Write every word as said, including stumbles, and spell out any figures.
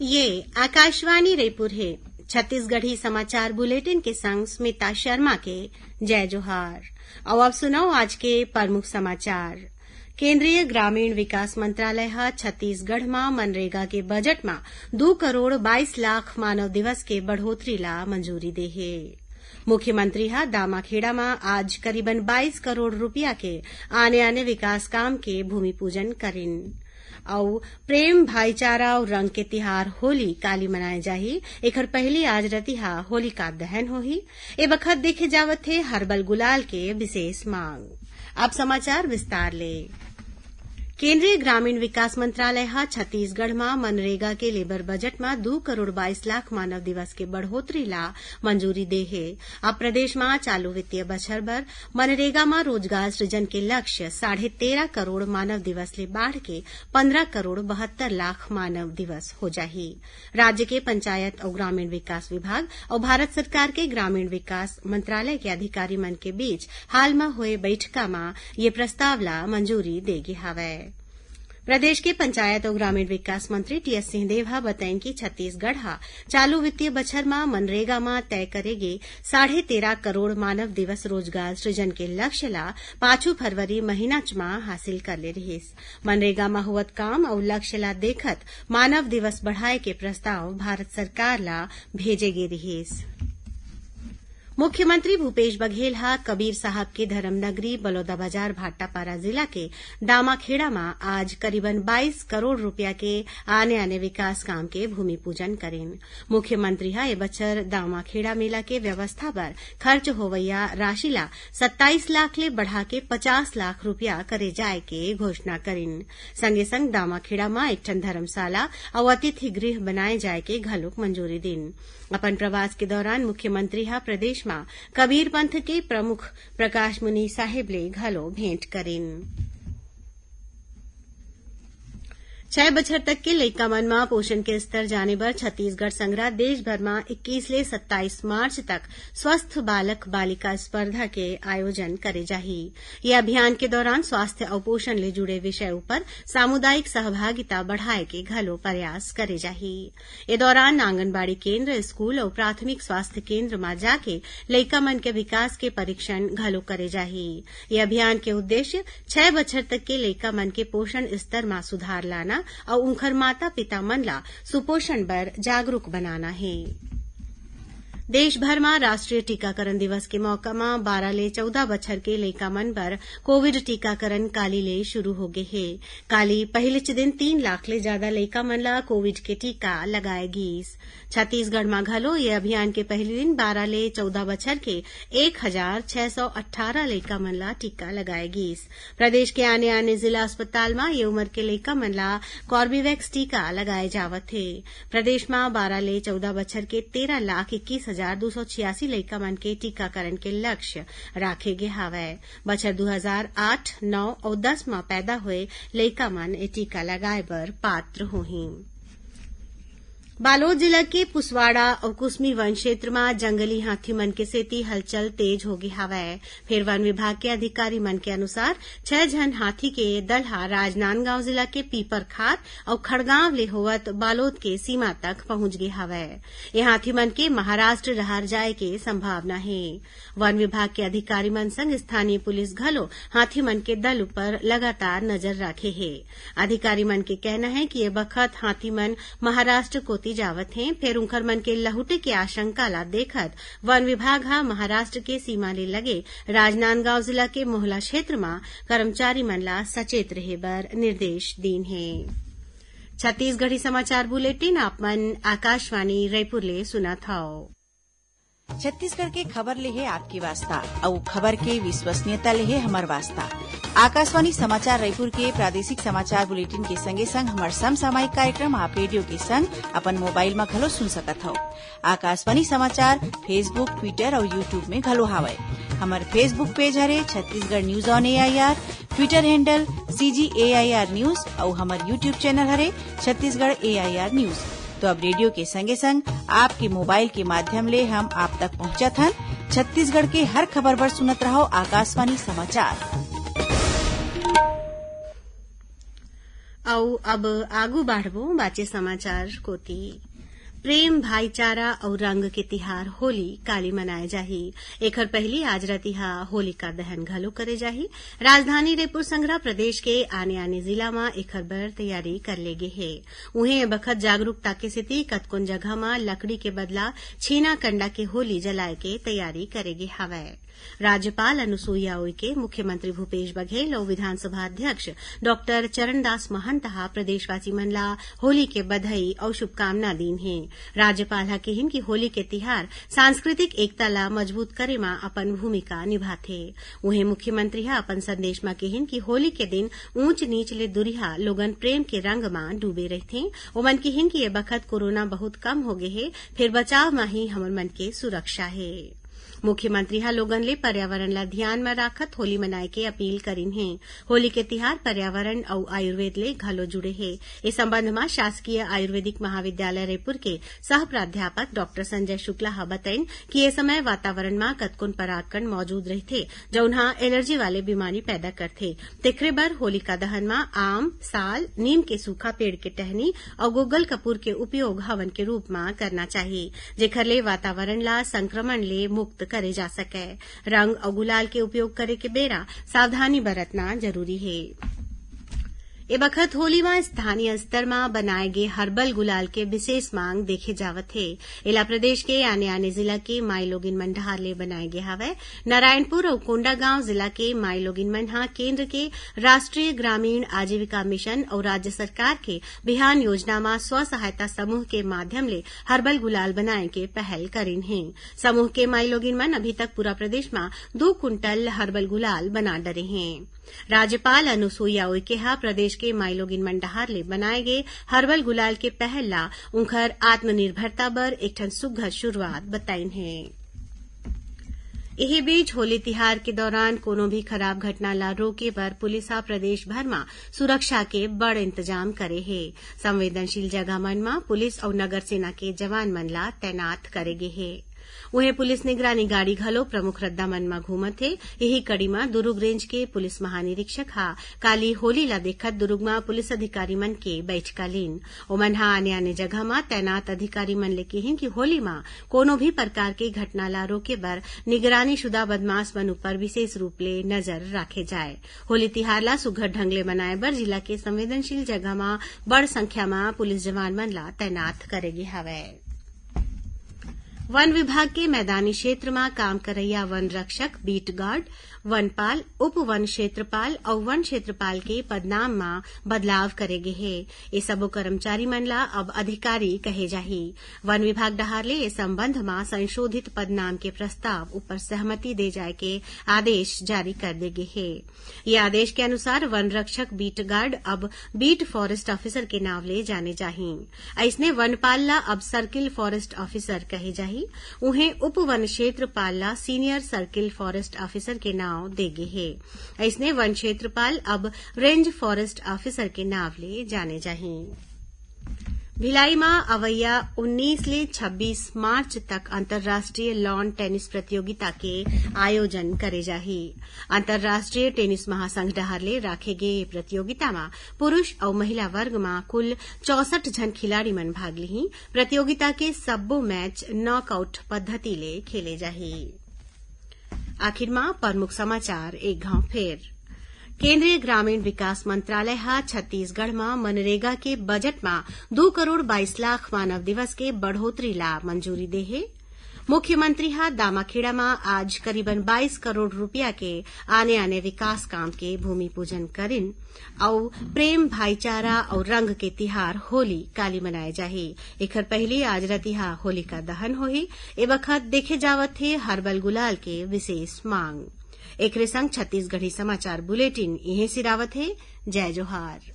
ये आकाशवाणी रायपुर हे। छत्तीसगढ़ी समाचार बुलेटिन के संग स्मिता शर्मा के जय जोहार। अउ अब सुनव आज के प्रमुख समाचार। केंद्रीय ग्रामीण विकास मंत्रालय ह छत्तीसगढ़ म मनरेगा के बजट म दू करोड़ बाईस लाख मानव दिवस के बढ़ोतरी ला मंजूरी दे हे। मुख्यमंत्री ह दामाखेड़ा म आज करीबन बाईस करोड़ रुपया के आने-आने विकास काम के भूमि पूजन करिन। अउ प्रेम, भाईचारा अउ रंग के तिहार होली काली मनाए जाही। एखर पहिली आज रतिहा होलिका दहन होही। ए बखत देखे जावत हे हर्बल गुलाल के विशेष मांग। अब समाचार विस्तार ले। केंद्रीय ग्रामीण विकास मंत्रालय ह छत्तीसगढ़ म मनरेगा के लेबर बजट म दू करोड़ बाईस लाख मानव दिवस के बढ़ोतरी ला मंजूरी दे हे। अब प्रदेश म चालू वित्तीय बछर बर मनरेगा म रोजगार सृजन के लक्ष्य साढ़े तेरह करोड़ मानव दिवस ले बाढ़ के पंद्रह करोड़ बहत्तर लाख मानव दिवस हो जाही। राज्य के पंचायत अउ ग्रामीण विकास विभाग अउ भारत सरकार के ग्रामीण विकास मंत्रालय के अधिकारी मन के बीच हाल म होए बइठका म ये प्रस्ताव ला मंजूरी दे गे हावय। प्रदेश के पंचायत अउ ग्रामीण विकास मंत्री टीएस सिंहदेव ह बताइन कि छत्तीसगढ़ ह चालू वित्तीय बछर म मनरेगा म तय करे गे साढ़े तेरह करोड़ मानव दिवस रोजगार सृजन के लक्ष्य ला पाछू फरवरी महीनाच म हासिल कर ले रिहिस। मनरेगा म होवत काम अउ लक्ष्य ला देखत मानव दिवस बढ़ाए के प्रस्ताव भारत सरकार ला भेजे गे रिहिस। मुख्यमंत्री भूपेश बघेल ह कबीर साहब के धर्म नगरी बलौदाबाजार भाटापारा जिला के दामाखेड़ा म आज करीबन बाईस करोड़ रुपया के आने-आने विकास काम के भूमि पूजन करिन। मुख्यमंत्री ह ए बछर दामाखेड़ा मेला के व्यवस्था बर खर्च होवइया राशि ला सत्ताईस लाख ले बढ़ा के पचास लाख रुपया करे जाए के घोषणा करिन। संगे संग दामाखेड़ा म एक ठन धर्मशाला अउ अतिथि गृह बनाए जाए के घलोक मंजूरी दिन। अपन प्रवास के दौरान मुख्यमंत्री ह प्रदेश म कबीर पंथ के प्रमुख प्रकाश मुनि साहेब ले घलो भेंट करिन। छह बछर तक के लइका मन म पोषण के स्तर जाने बर छत्तीसगढ़ संघरा देश भर म इक्कीस ले सत्ताईस मार्च तक स्वस्थ बालक बालिका स्पर्धा के आयोजन करे जाही। ये अभियान के दौरान स्वास्थ्य अउ पोषण ले जुड़े विषय ऊपर सामुदायिक सहभागिता बढ़ाए के घलो प्रयास करे जाही। ए दौरान आंगनबाड़ी केंद्र, स्कूल अउ प्राथमिक स्वास्थ्य केंद्र म जाके लइका मन के विकास के परीक्षण घलो करे जाही। ये अभियान के उद्देश्य छह बछर तक के लइका मन के पोषण स्तर म सुधार लाना अउ उंखर माता-पिता मन ला सुपोषण बर जागरूक बनाना हे। देश भर म राष्ट्रीय टीकाकरण दिवस के मौका म बारह ले चौदह बछर के लइका मन बर कोविड टीकाकरण काली ले शुरू हो गे हे। काली पहिलेच दिन तीन लाख ले जादा लइका मन ला कोविड के टीका लगाए गीस। छत्तीसगढ़ म घलो ये अभियान के पहिली दिन बारह ले चौदह बछर के एक हजार छह सौ अट्ठारह लइका मन ला टीका लगाए गीस। प्रदेश के आने-आने जिला अस्पताल म ये उमर के लइका मन ला कॉर्बेवैक्स टीका लगाए जावत हे। प्रदेश म बारह ले चौदह बछर के तेरह लाख इक्कीस हजार दू सौ छियासी लइका मन के टीकाकरण के लक्ष्य राखे गे हावय। बछर दू हजार आठ, नौ अउ दस म पैदा होए लइका मन ए टीका लगाए बर पात्र होही। बालोद जिला के पुसवाड़ा अउ कुसमी वन क्षेत्र म जंगली हाथी मन के सेती हलचल तेज होगे हावय। फेर वन विभाग के अधिकारी मन के अनुसार, छह झन हाथी के दल ह राजनांदगांव जिला के पीपरखार अउ खड़गांव ले होवत बालोद के सीमा तक पहुंच गे हावय। ये हाथी मन के महाराष्ट्र डहार जाए के संभावना हे। वन विभाग के अधिकारी मन संग स्थानीय पुलिस घलो हाथी मन के दल ऊपर लगातार नजर राखे हे। अधिकारी मन के कहना हे कि ये बखत हाथी मन महाराष्ट्र कोति जावत हें, फेर उंखर मन के लहुटे के आशंका ला देखत वन विभाग ह महाराष्ट्र के सीमा ले लगे राजनांदगांव जिला के मोहला क्षेत्र म कर्मचारी मन ला सचेत रहे बर निर्देश दीन हे। छत्तीसगढ़ी समाचार बुलेटिन आप मन आकाशवाणी रायपुर ले सुनत हव। छत्तीसगढ़ के खबर ले हे आपके वास्ता, अउ खबर के विश्वसनीयता ले हे हमर वास्ता। आकाशवाणी समाचार रायपुर के प्रादेशिक समाचार बुलेटिन के संगे संग हमर समसामयिक कार्यक्रम आप रेडियो के संग अपन मोबाइल म घलो सुन सकत हव। आकाशवाणी समाचार Facebook, Twitter अउ YouTube में घलो हावय। हमर Facebook पेज हरे Chhattisgarh News on A I R, Twitter handle C G A I R News अउ हमर YouTube चैनल हरे Chhattisgarh A I R News। तो अब रेडियो के संगे संग आपके मोबाइल के माध्यम ले हम आप तक पहुंचत हन छत्तीसगढ़ के हर खबर बर सुनत रहव आकाशवाणी समाचार। अउ अब आगू बाढ़बो बाचे समाचार कोति। प्रेम, भाईचारा अउ रंग के तिहार होली काली मनाए जाही। एखर पहिली आज रतिहा होलिका दहन घलो करे जाही। राजधानी रायपुर संघरा प्रदेश के आने-आने जिला म एखर बर तैयारी कर ले गे हे। उहें, ए बखत जागरूकता के सेती कतकोन जगह म लकड़ी के बदला छेना कंडा के होली जलाए के तैयारी करे गे हवय। राज्यपाल अनुसुईया उइके, मुख्यमंत्री भूपेश बघेल अउ विधानसभा अध्यक्ष डॉक्टर चरणदास महंत ह प्रदेशवासी मन ला होली के बधाई अउ शुभकामना दीन हे। राज्यपाल ह किहिन कि होली के तिहार सांस्कृतिक एकता ला मजबूत करे म अपन भूमिका निभाथे। उहें, मुख्यमंत्री ह अपन संदेश म किहिन कि होली के दिन ऊंच नीच ले दुरिहा लोगन प्रेम के रंग म डूबे रहिथें। ओमन किहिन कि ए बखत कोरोना बहुत कम हो गे हे, फेर बचाव म ही हमर मन के सुरक्षा हे। मुख्यमंत्री ह लोगन ले पर्यावरण ला धियान म राखत होली मनाए के अपील करिन हे। होली के तिहार पर्यावरण अउ आयुर्वेद ले घलो जुड़े हे। ए संबंध म शासकीय आयुर्वेदिक महाविद्यालय रायपुर के सह प्राध्यापक डॉक्टर संजय शुक्ला ह बतइन कि ए समय वातावरण म कतकोन परागकण मौजूद रहिथे, जउन ह एलर्जी वाले बीमारी पैदा करथे। तेखरे बर होलिका दहन म आम, साल, नीम के सूखा पेड़ के टहनी अउ गोगल कपूर के उपयोग हवन के रूप म करना चाही, जेखर ले वातावरण ला संक्रमण ले मुक्त करे जा सकय। रंग अउ गुलाल के उपयोग करे के बेरा सावधानी बरतना जरूरी हे। ए बखत होली म स्थानीय स्तर म बनाए गे हर्बल गुलाल के विशेष मांग देखे जावत हे। एला प्रदेश के आने-आने जिला के माईलोगिन मन डहार ले बनाए गे हवय। नारायणपुर अउ कोंडागांव जिला के माईलोगिन मन ह केंद्र के राष्ट्रीय ग्रामीण आजीविका मिशन अउ राज्य सरकार के बिहान योजना म स्व सहायता समूह के माध्यम ले हर्बल गुलाल बनाए के पहल करिन हे। समूह के माईलोगिन मन अभी तक पूरा प्रदेश म दू कुंटल हर्बल गुलाल बना डरे हें। राज्यपाल अनुसुईया उइके ह प्रदेश के माईलोगिन मन डहार ले बनाए गे हर्बल गुलाल के पहल ला उंखर आत्मनिर्भरता बर एक ठन सुघ्घर शुरुआत बताइन हे। इही बीच, होली तिहार के दौरान कोनो भी खराब घटना ला रोके बर पुलिस ह प्रदेश भर म सुरक्षा के बड़ इंतजाम करे हे। संवेदनशील जगह मन म पुलिस अउ नगर सेना के जवान मन ला तैनात करे गे हे। उहें, पुलिस निगरानी गाड़ी घलो प्रमुख रद्दा मन म घूमत हे। इही कड़ी म दुरूग रेंज के पुलिस महानिरीक्षक ह काली होली ला देखत दुरूग म पुलिस अधिकारी मन के बैठका लीन। ओमन ह आने-आने जगह म तैनात अधिकारी मन ले किहिन कि होली म कोनो भी प्रकार के घटना ला रोके बर निगरानी शुदा बदमाश मन ऊपर विशेष रूप ले नजर राखे जाए। होली तिहार ला सुघ्घर ढंग ले मनाए बर जिला के संवेदनशील जगह म बड़ संख्या म पुलिस जवान मन ला तैनात करे गे हवय। वन विभाग के मैदानी क्षेत्र म काम करइया वन रक्षक, बीट गार्ड, वनपाल, उप वन क्षेत्रपाल अउ वन क्षेत्रपाल के पदनाम म बदलाव करे गे हे। ए सबो कर्मचारी मन ला अब अधिकारी कहे जाही। वन विभाग डहार ले ए संबंध म संशोधित पदनाम के प्रस्ताव ऊपर सहमति दे जाय के आदेश जारी कर दे गे हे। ये आदेश के अनुसार वन रक्षक बीट गार्ड अब बीट फॉरेस्ट ऑफिसर के नाव ले जाने जाही। अइसने वनपाल ला अब सर्किल फॉरेस्ट ऑफिसर कहे जाही। उहें, उप वन क्षेत्रपाल ला सीनियर सर्किल फॉरेस्ट ऑफिसर के नाव दे गे हे। अइसने वन क्षेत्रपाल अब रेंज फॉरेस्ट ऑफिसर के नाव ले जाने जाही। भिलाई म अवइया उन्नीस ले छब्बीस मार्च तक अंतर्राष्ट्रीय लॉन टेनिस प्रतियोगिता के आयोजन करे जाही। अंतर्राष्ट्रीय टेनिस महासंघ डहार ले राखे गे ये प्रतियोगिता म पुरुष अउ महिला वर्ग म कुल चौसठ झन खिलाड़ी मन भाग लिही। प्रतियोगिता के सब्बो मैच नॉकआउट पद्धति ले खेले जाही। आखिर म प्रमुख समाचार एक घाव फेर। केंद्रीय ग्रामीण विकास मंत्रालय ह छत्तीसगढ़ म मनरेगा के बजट म दू करोड़ बाईस लाख मानव दिवस के बढ़ोतरी ला मंजूरी दे हे। मुख्यमंत्री ह दामाखेड़ा म आज करीबन बाईस करोड़ रुपया के आने-आने विकास काम के भूमि पूजन करिन। अउ प्रेम, भाईचारा अउ रंग के तिहार होली काली मनाए जाही। एखर पहिली आज रतिहा होलिका दहन होही। ए बखत देखे जावत हे हर्बल गुलाल के विशेष मांग। एकरे संग छत्तीसगढ़ी समाचार बुलेटिन इहें सिरावत हे। जय जोहार।